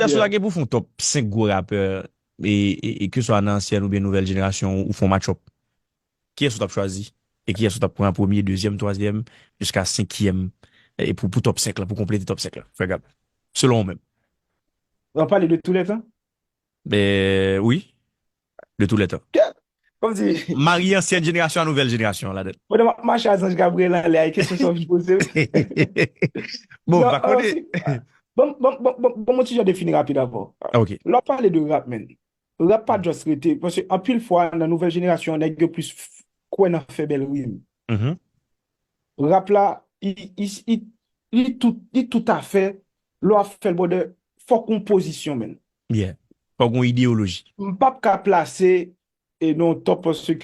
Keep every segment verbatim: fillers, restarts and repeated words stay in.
Sou la gen pou fè yon top senk gwo rapè, e, e, e ke swa nan ansyen oubyen nouvèl jenerasyon, ou fè yon match-up. Kiyès ou t ap chwazi? E kiyès ou t ap pran an premye, dezyèm, twazyèm, jiska senkyèm, e pou, pou top senk la, pou konplete top senk la, frè Gab? Selon ou menm. W ap pale de tou lè tan? Ben, wi. De tou lè tan. Kòmsi. Marye ansyen jenerasyon a nouvèl jenerasyon ladan. Pandan m ap mache a Zanj Gabriel anlè a, e kesyon sa w vin poze m. Bon, pa konnen. Bon, bon, bon, bon, bon, bon, ti jan defini rapid avè w. Ok. Lè w ap pale de rap, man, rap pa just rete. Paske anpil fwa, nan nouvèl jenerasyon, nèg yo plis f- kwè nan fè bèl rim. Mhm. Rap la, i, i, i, i tout, i tout afè, lè w ap fè l, brother, fòk yon pozisyon, man. Yeah. Fòk yon ideyoloji. M p ap ka plase e nan top paske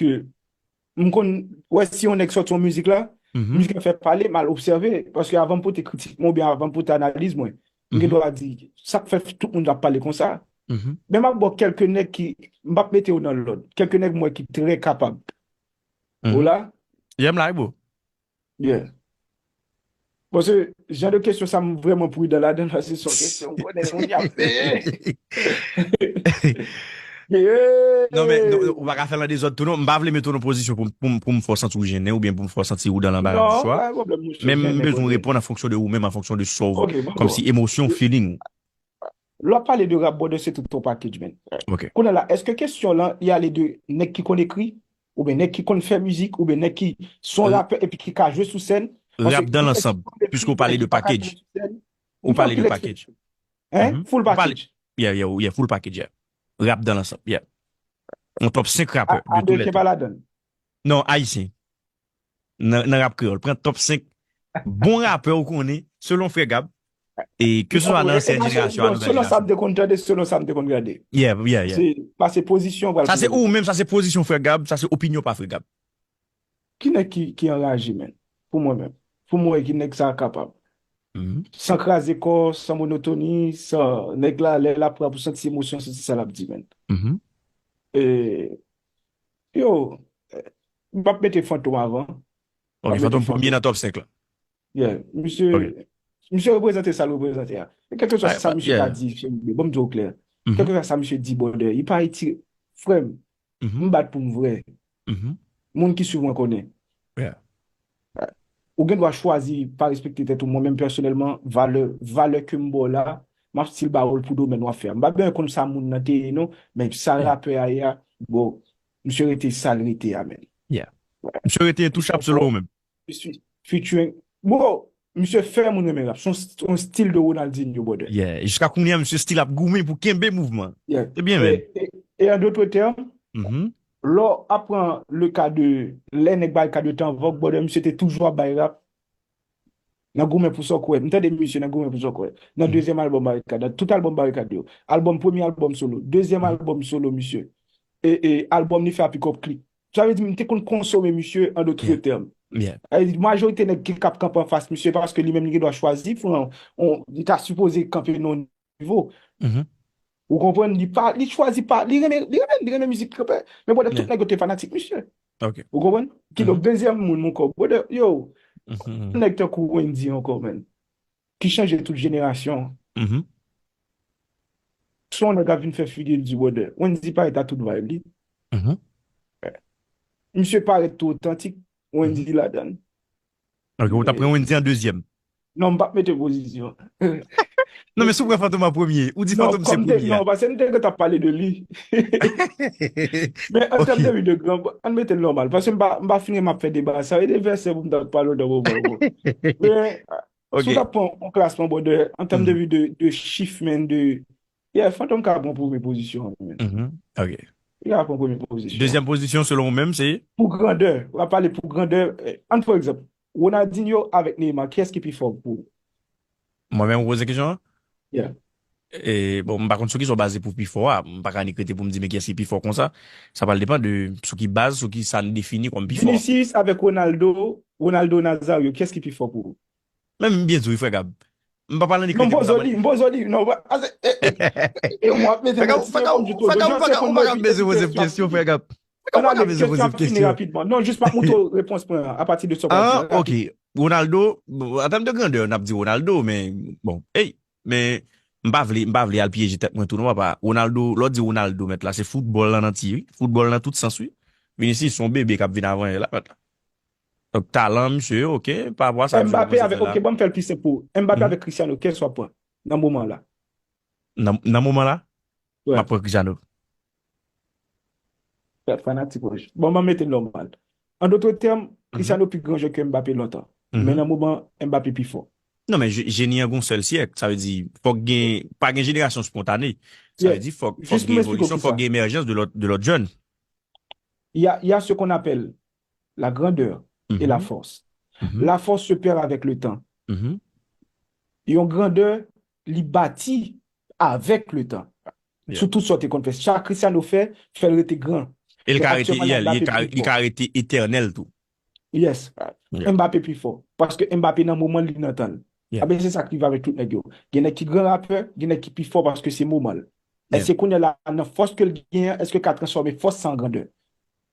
m konn wè si yon nèg sòti yon mizik la, Mhm. mizik la fè pale, m al obsève. Paske avan m pote kritik mwen oubyen avan m pote analiz mwen, m gen Mhm. dwa di sa k fè tout moun ap pale konsa. Mhm. Men m ap ba w kèlke nèg ki, m p ap mete yo nan lòd, kèlke nèg m wè ki trè kapab. Mhm. Ou la? Yeah, m la, bro. Yeah. Bon, se jan de kesyon sa m vrèman pridan ladan l, paske se yon kesyon m konnen moun y ap peye. Yeah. Non, men non, ou pa ka fè l nan dezòd tou, non. M pa vle mete w nan pozisyon pou, pou, pou m fè w santi w jennen oubyen pou m fè w santi ou dan lanbara di chwa. Non, pa gen pwoblèm, monchè. Men m Jennen, bezwen w brother. Reponn an fonksyon de ou menm, an fonksyon de sa w, Ok, bon, kòmsi bon. Emosyon, feeling ou. Lè w ap pale de rap, brother, se tout yon package, man. Ok. Kounye a la, èske kesyon lan, li ale de nèg ki konn ekri, oubyen nèg ki konn fè mizik, oubyen nèg ki se yon L- rapè epi ki ka jwe sou sèn? Paske Rap dans yon l'ensemble, nèg ki konn ekri, puisque w pale nèg de ki pa ka package. jwe sou sèn, Ou pale de li fè package. Hein? Mhm. Full Ou pale, package. yeah, yeah, yeah, full package, yeah. Rap dans l'ensemble, yeah. Yon top senk rapè A- de tou lè Ameriken tan. Pa ladan l. Non, ayisyen. Nan, nan rap kreyòl. Pran top senk bon rapè ou konnen, selon Frè Gab. E ke se swa nan ansyen jenerasyon a Bon, nouvèl selon sa jenerasyon. M te konn tande, selon sa m te konn gade. Yeah, yeah, yeah. Se pa se pozisyon pral Sa se pale. Ou menm, sa se pozisyon Frè Gab, sa se opinyon pa Frè Gab. Ki nèg ki, ki anraje, man? Pou mwen menm. Pou mwen, ki nèg sa kapab. Mhm. San kraze kò, san monotoni, san nèg la, lè l ap rap ou santi emosyon, santi sa l ap di, man. Mhm. E, yo, eh, m p ap mete Fantom avan. M Ok, ap Fantom mete premye nan top senk la. Yeah, misye, Ok. misye reprezante sa l reprezante a. E kèlkeswa Ah, sa pa- misye ka yeah. di, Femi, bon, m di w klè. Mhm. Kèlkeswa sa misye di, brother, li pa retire. Frè m, Mhm. m bat pou m vrè. Mhm. Moun ki swiv mwen konnen. Yeah. Ou gen dwa chwazi pa respekte tèt ou. Mwen menm pèsonèlman, valè, valè ke m ba w la, m ap still ba w l pou domèn w ap fè a. M pa bezwen konn sa moun nan te ye non, men sa Yeah. rapè a ye a, bon, misye rete sa l rete a, man. Yeah. Misye rete entouchab selon ou menm. Featuring. Bro, misye fè moun renmen rap. Se yon st- yon stil de Ronaldinho, brother. Yeah. Jiska kounye a, misye still ap goumen pou kenbe mouvman. Yeah. Se byen, man. E, e, e an dòt tèm, Mhm. lè w ap pran le ka de lè nèg Barikad yo te an vòg, brother, misye te toujou ap bay rap. Nan goumen pou sa w kwè. M tande misye nan goumen pou sa w kwè. Nan Mhm. Dezyèm albòm Barikad, nan tout albòm Barikad yo. Albòm, premye albòm solo, dezyèm Mhm. albòm solo misye. E, e albòm li fè a Pick Up Click. Sa vle di, m te konn konsome misye an dòt Yeah. tèm. Yeah. Sa vle di, majorite nèg ki k ap kanpe anfas misye, paske li menm li gen dwa chwazi pou yon, yon, li ta sipoze kanpe nan yon nivo. Mhm. Ou konprann? Li pa, li chwazi pa, li renmen, li renmen, li renmen mizik kanpe. Men brother, tout Yeah. nèg yo te fanatik misye. Ok. Ou konprann? Kidonk, Mhm. dezyèm moun, mon kò, brother, yo, Mhm. nèg tankou Wendyy ankò, man. Ki chanje tout jenerasyon. Mhm. Se yon nèg ap vin fè figi l di, brother. Wendyy parèt a tout vibe li. Mhm. Misye parèt tou otantik. Wendyy ladan l. Ok, ou ta pran Wendyy an dezyèm. Non, m p ap mete pozisyon. Non, men si w pran Fantom an premye, ou di Non, Fantom se kòm te, premye a. Non, paske m te gentan ap pale de li. Men an Ok. tèm de vi de gran, ann mete l nòmal. Paske m pa, m pa fin renmen ap fè deba sa. E de vèsè pou m ta pale w nan moman yo. Men, Ok. Si w ta pran yon klasman, brother, an tèm de Mhm. vi de, de chif, man, de, yeah, Fantom ka pran premye pozisyon, man. Mhm. Ok. Li ka pran premye pozisyon. Dezyèm pozisyon, selon ou menm, se? Pou grandè, w ap pale pou grandè, eh, ann pran egzanp, Ronaldinho avèk Neymar, kiyès ki pi fò pou ou? Mwen menm, ou poze kesyon an? Yeah. E, bon, m pa konn sou ki sa w baze pou pi fò a. M pa ka nik rete pou m di, men kiyès ki pi fò konsa. Sa pral depann de sou ki baz, sou ki sa n defini kòm pi fò. Vinicius avèk Ronaldo, Ronaldo Nazario, kiyès ki pi fò pou ou? Men m byen di w, frè Gab. M pa pale annik Non, m rete pou poze sa w li, m poze w li. Non, pa- e, e, e, e, e, mwen ap mete Frè Gab, nan frè Gab, frè Gab, ou pa ka bezwen poze m kesyon, frè Gab. Frè Gab, ou pa ka bezwen poze m kesyon. Rapidman. Non, jis m ap montre w repons mwen an, apati de sa w Ah, pral di. ok. Ronaldo, bon, an tèm de grandè, n ap di Ronaldo, men, bon, hey, men, M pa vle, m pa vle al pyeje tèt mwen tou non, papa. Ronaldo, lè w di Ronaldo, mèt la, se foutbòl lan nan ti, wi. Foutbòl nan tout sans, wi. Vinicius, se yon bebe k ap vin avan yè la, mèt la. Donk, talan misye, ok, pa rapò a sa, misye Mbappé pwopoze avèk, fè la. Ok, ban m fè l pi senp pou ou. Mbappé Mhm. avèk Cristiano, kèlswa w pran nan moman la? Nan, nan moman la, m Wè. ap pran Cristiano. Fè fanatik wòch. Bon, m ap mete l nòmal. An dòt tèm, Mhm. Cristiano pi gran jwè ke Mbappé lontan. Mhm. Men nan moman, Mbappé pi fò. Non, men je- jeni an gon sèl syèk. Sa vle di, fòk gen, pa gen jenerasyon spontane. Sa Yeah. vle di, fòk, fòk Jis gen pou m eksplike w evolisyon, fòk kisa. gen emèjans de lòt, de lòt jèn. Il y a, il y a ce qu'on appelle la grandeur et la Mhm. force. Mhm. La force se perd avec le temps. Mhm. Yon grandè, li bati avèk le tan. Yeah. Sou tout sa w te konn fè. Sa Cristiano fè, fè l rete gran. E l Donk, ka rete, aktyèlman, yeah, li Mbappé ka, pi li fò. ka rete etènèl tou. Yes. Yeah. Mbappé pi fò. Paske Mbappé nan moman li nan tan l. Yeah. Aben, se sa k rive avèk tout nèg yo. Gen nèg ki gran rapè, gen nèg ki pi fò paske se moman l. Yeah. Èske kounye a la, nan fòs ke l genyen an, èske l ka transfòme fòs sa an grandè?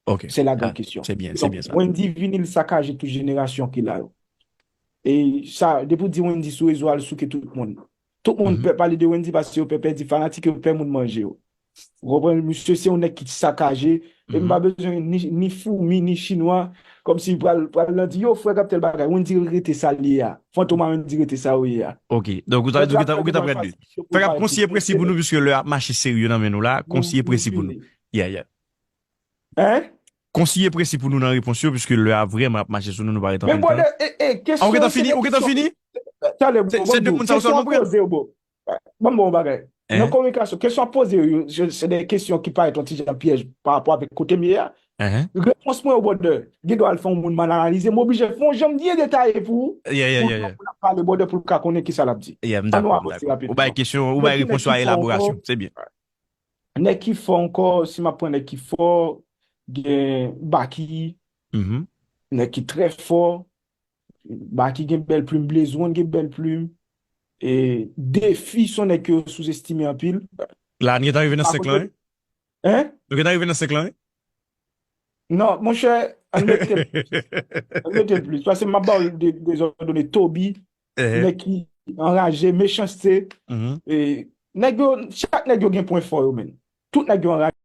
Ok. Se la gran Ah, kesyon. se byen, se Donk, byen sa. Wendy vini, li sakaje tout jenerasyon ki la yo. E sa, depi w di Wendy sou rezo a, l souke tout moun. Tout moun Mhm. pè pale de Wendy paske yo pè pèdi fanatik, yo pè moun manje yo. Ou konprann? Misye se yon nèg ki sakaje. E m Mhm. pa bezwen ni, ni foumi, ni chinwa. Kòmsi pral, pral nan di, yo, frè, k ap tèl bagay. Wendy rete sa l ye a. Fantom a Wendy rete sa ou ye a. Ok. Donk, ou ta, Nèg ou la ta, ou ta pèdi pran fanatik de. yo pou Fè k ap bay konsiye presi pou nou, piske lè ap mache serye nan men nou la. Konsiye presi pou nou. Yeah, yeah. Hein? Konsiye presi pou nou nan repons yo, piske lè a vrèman ap mache sou nou, nou pa ret anpil tan. Brother, e, e, Ah, ou gentan fini? Ou gentan fini? Tande, Se, bon, se de moun sa yo sèlman pran. Poze yo, bro. Ban m bon bagay. Nan Hein? kominikasyon, kesyon ap poze yo, se, se de kesyon ki parèt yon ti jan pyèj pa rapò avèk kote m ye a. Hein? Repons mwen yo, brother, gen dwa al fè yon moun mal analize, m oblije fè yon jan m byen detaye pou ou, Yeah, yeah, pou yeah, lòt yeah. moun ap pale, brother, pou l ka konnen kisa l ap di. Yeah, m An nou dakò, m avanse dakò. rapid. Ou bay kesyon, ou bay Nèg ki, repons yo a nèg ki fò elaborasyon. ankò. Se byen. Nèg ki fò ankò, si m ap pran nèg ki fò, gen Baky, Mhm. nèg ki trè fò. Baky gen bèl plim, Blaze One gen bèl plim. E Defi se yon nèg ke yo souzestime anpil. La, nou gentan rive nan Pa senk lan, kote wi? Hein? Nou gentan rive nan senk lan, wi? Non, monchè, ann mete l plis. Ann mete l plis. Paske m ap ba w de, de zòdone Toby, Ehe. nèg ki anraje, Mechanste. Mhm. E nèg yo, chak nèg yo gen pwen fò yo, menn. Tout nèg yo anraje.